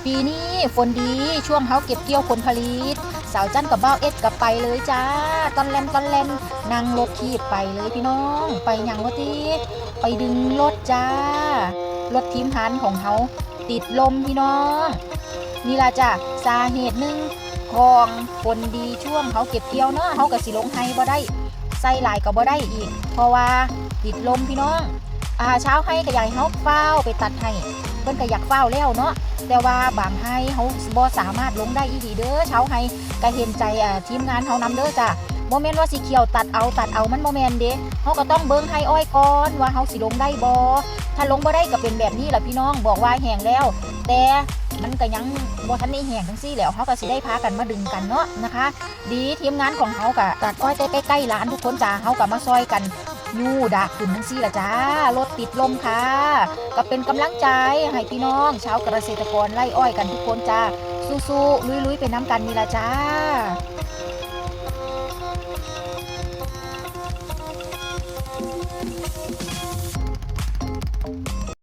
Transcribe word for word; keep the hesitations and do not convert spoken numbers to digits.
ปีนี้ฝนดี ช่วงเฮาเก็บเกี่ยวผลผลิต สาวจันกับบ่าวเอ็ดก็ไปเลยจ้า ต้อนแล่นต้อนแล่น นั่งรถถีบไปเลยพี่น้อง ไปหยังบ่ติด ไปดึงรถจ้า รถทีมงานของเฮาติดลมพี่น้อง นี่ล่ะจ้ะ สาเหตุหนึ่งของฝนดีช่วงเฮาเก็บเกี่ยวเนาะ เฮาก็สิลงไฮ่บ่ได้ ใส่หลายก็บ่ได้อีก เพราะว่าติดลมพี่น้อง อ่า ชาวไฮ่ก็อยากให้เฮาฟ้าวไปตัดไฮ่ เพิ่นก็อยากฟ้าวแล้วเนาะ แต่ว่าบางไฮ่เฮาบ่สามารถลงได้อีหลีเด้อ ชาวไฮ่ก็เห็นใจ อ่า ทีมงานเฮานำเด้อจ้ะ บ่แม่นว่าสิเขี่ยวตัดเอาตัดเอา มันบ่แม่นเด้ เฮาก็ต้องเบิ่งไฮ่อ้อยก่อนว่าเฮาสิลงได้บ่ ถ้าลงบ่ได้ก็เป็นแบบนี้ล่ะพี่น้อง บอกว่าแห้งแล้ว แต่มันก็ยังบ่ทันได้แห้งจั่งซี้แหล้ว เฮาก็สิได้พากันมาดึงกันเนาะนะคะ ดีทีมงานของเฮาก็ตัดอ้อยแต่ใกล้ๆร้านทุกคนจ้า เฮาก็มาซ่อยกันยูดากขึ้นจั่งซี้ล่ะจ้า รถติดลมค่ะ ก็เป็นกำลังใจให้พี่น้องชาวเกษตรกรไร่อ้อยกันทุกคนจ้า สู้ๆลุยๆไปนำกันนี่ล่ะจ้า